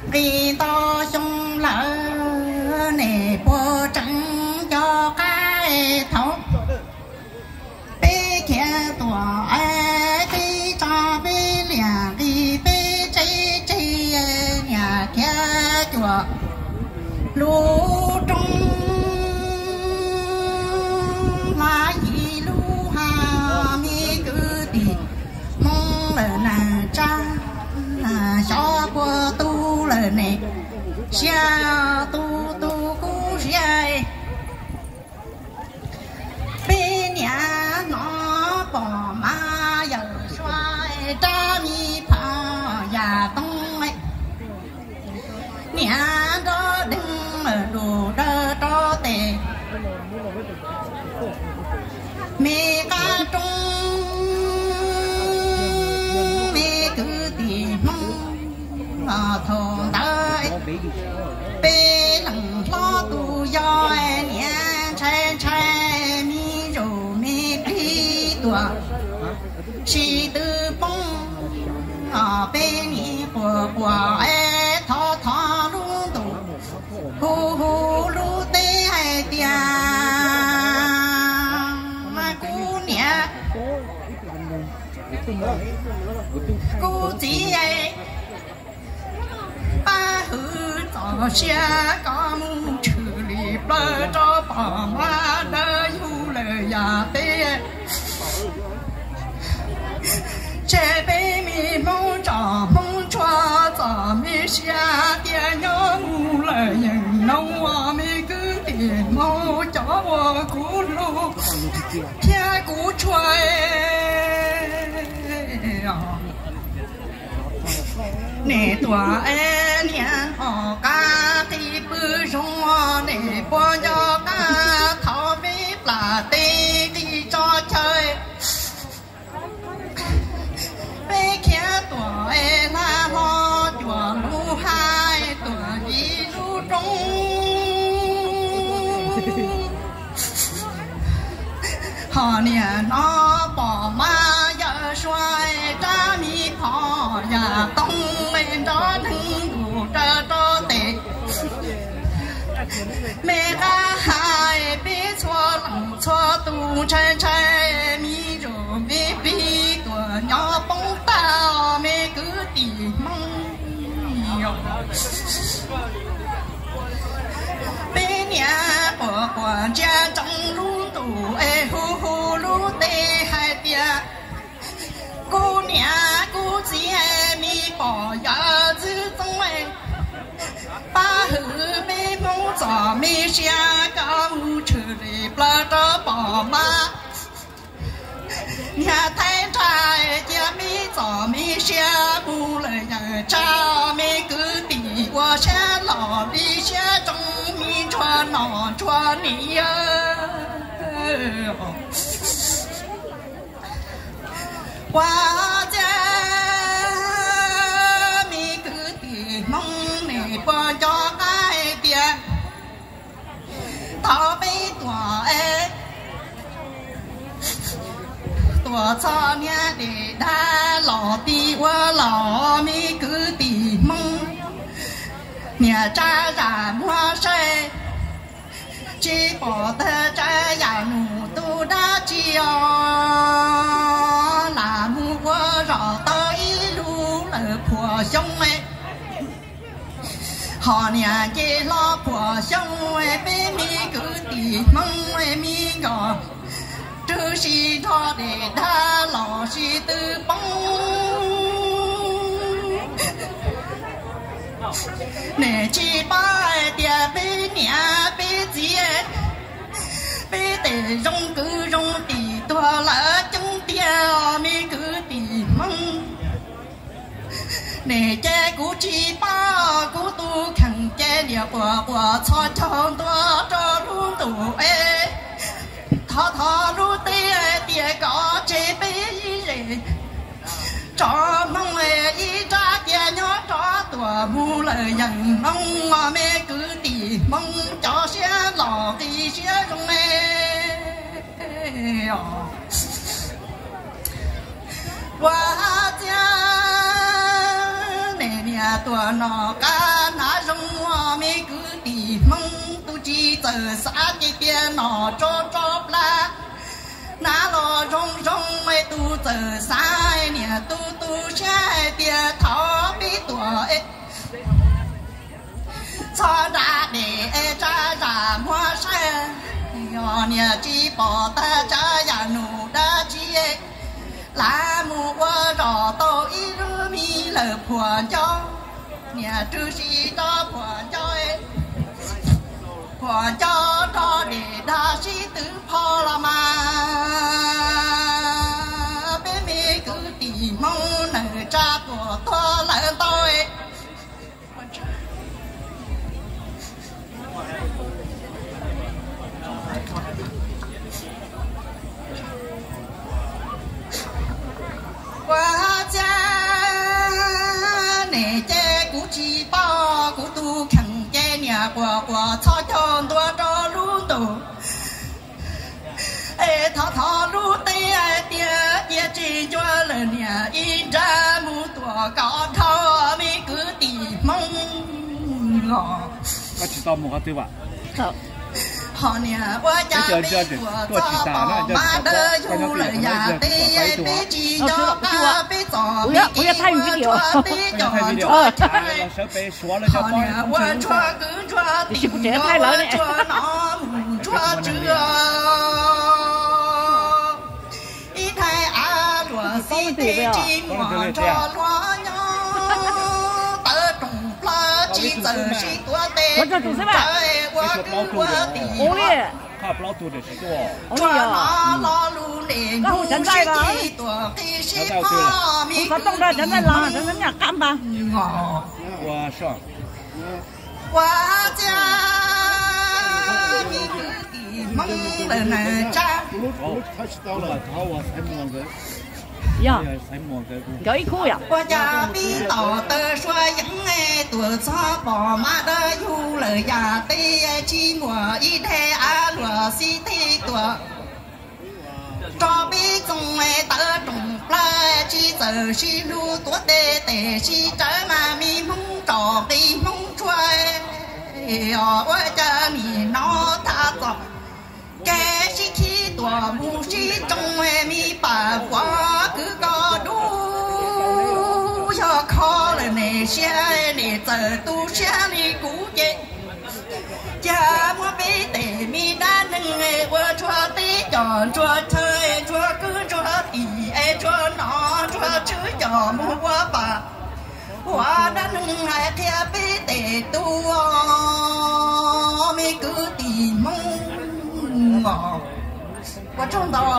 Nqis ntau xyoo lawm nej puas tseem nco qab thaum peb khiav tuaj es tib tso peb liaj nqis peb tsev tseg, niam khiav cuam lub roob hla yim lub hav, me kwv tij Hmoob lawm neej tsa, xyov puas tu lawm nej, siab tu tu kuv siab. Peb niam hnov pom mas yawm suav rab me phom yam toog, niam nrov deeg lus dawb rau tes, me qab roob, me kwv tij Hmoob. Thaum ntawd peb leeg hlob tus yau, niam ntshai ntshai me zaum me plig tuaj sis twb poob, peb nim quas quas es thov thov lub ntuj, hu hu lub teb hais tias, kuv niam kuv txiv, pab hwm txoj sia kom mus tshwm li plaws rau pom mas dawb yug lawm yam teb. Tseg peb me Hmoob tsom Hmoob tshua txoj me sia tias nyob mus lawm yeej noo, me kwv tij Hmoob cov uas kuv hlub thiab kuv tshua. Nej tuaj es niam hnov qab qi pw zoo, nej puas nco qab thaum peb plam teb qi tso chaw, peb khiav tuaj es hla hlo cuam lub hav, tuaj yim lub roob. Ho niam hnov pom mas yawm suav rab me phom yam toog, nrov deeg lus dawb rau tes, me qab hais peb txhua leej txhua tus ntshai ntshai, me zaum me plig tuaj nyob poob tag, me kwv tij Hmoob. Peb niam quas quas ntsia ntsoov lub ntuj es hu hu lub teb hais tias, kuv niam kuv txiv, me pog yawm txwv txoob, pab hwm peb Hmoob txoj me sia kom mus tshwm li plaws rau pom mas. Niag Thaib nrag cia peb txoj me sia mus lawm yawm tsav, me kwv tij ua siab loj li siab zoo, me ntsuag nom ntsuag niam. Ua ciav me kwv tij Hmoob, nej puas nco qab hais tias thaum peb tuaj es tuaj txog niag dej dag los ti ua los, me kwv tij Hmoob, niag tsav yam muag saib tsis pom tag, tsav yam num tus dab tsi os, lam mus ua zog tau ib lub lawm phuam xyoob. Ho niag nce hlo phuam xyoob, peb me kwv tij Hmoob me nkauj, twb sib nrog dej dag los sib tw poob. Nej tsis paub hais tias peb niam peb txiv, peb tej zoo kwv zoo tij tuag lawm coob tiag, me kwv tij Hmoob. Nej ces kuv tsis paub, kuv tus kheej ces niam quas quas txhos caug ntua rau lub ntuj es thov thov lub teb hais tias kom tseg peb ib zej tsoom Hmoob, ib rab cia nyob rov tuaj mus lawm yeej Hmoob, me kwv tij Hmoob cov siab loj nqi siab zoo. Ua ciav nej Niam tuaj nom qab hnav zoo, me kwv tij Hmoob tus tsis txawj xav ces tias nom tso tso plab. Hnav los zoo zoo es tus txawj xav, niam tu tu siab hais tias thov peb tuaj es txhob nra dej es tsa zam muag saib, yog niam tsis pom tag tsav yam num dab tsi. Lav mus ua zos tau ib lub me lawm phuam ncauj, niam rwg si rau phuam ncauj, phuam ncauj rau dej dag sib twv pho los mas, peb me kwv tij Hmoob neej tsa tuaj tuag lawm ntau. Ua txiv, nej ces kuv tsis paub, kuv tus kheej ces niam quas quas txhob cog ntua rau lub ntuj. Es thov thov lub teb hais tias cia tsis ncua lawm niam ib nrab mus tuaj kom dhau, me kwv tij Hmoob los. Ho niam ua cas peb tuaj txog pom mas dawb yug lawm yam teb, peb tsis nco qab peb txom me kis ua tsuag teb cov ntsuag chaw. Ho niam ua ntsuag kwv ntsuag tij, ua ntsuag nom mus ntsuag tswv. Ib daim av luam xib teg tsis muaj nrog luag nyob, tawv rooj plaws tsis txawj sib tuav tes, ua kwv ua tij. Tsuag no lo lus ntes mus sib ceg tuam qis sib qho, me kwv tij Hmoob. Ua txiv, me kwv tij Hmoob lawm neej tsa. Ua cas pib tom taw sua yeev tuaj txog pom mas dawb yug lawm yam teb, tsis muaj ib daim av luam xib teg tuam rau peb txoos, tawv rooj plaws tsis txawj sib hlub tuav tes, tes sib tsawv mas me Hmoob tsom nqi Hmoob tshuaj. Ua cas nim no thaj txoj kev sib khib tuam mus sib tsoo, me pam puav kwv koj dub, yog kho lawm nej siab, nej txawj tu siab li kuv ces. Cas muab peb tej me dab neeg ua ntsuag teb cov ntsuag chaw, ntsuag kwv ntsuag tij es ntsuag nom ntsuag tswv coj mus ua pam ua dab neeg hais qhia peb tej tub, me kwv tij Hmoob os. Ua tsaug ntau.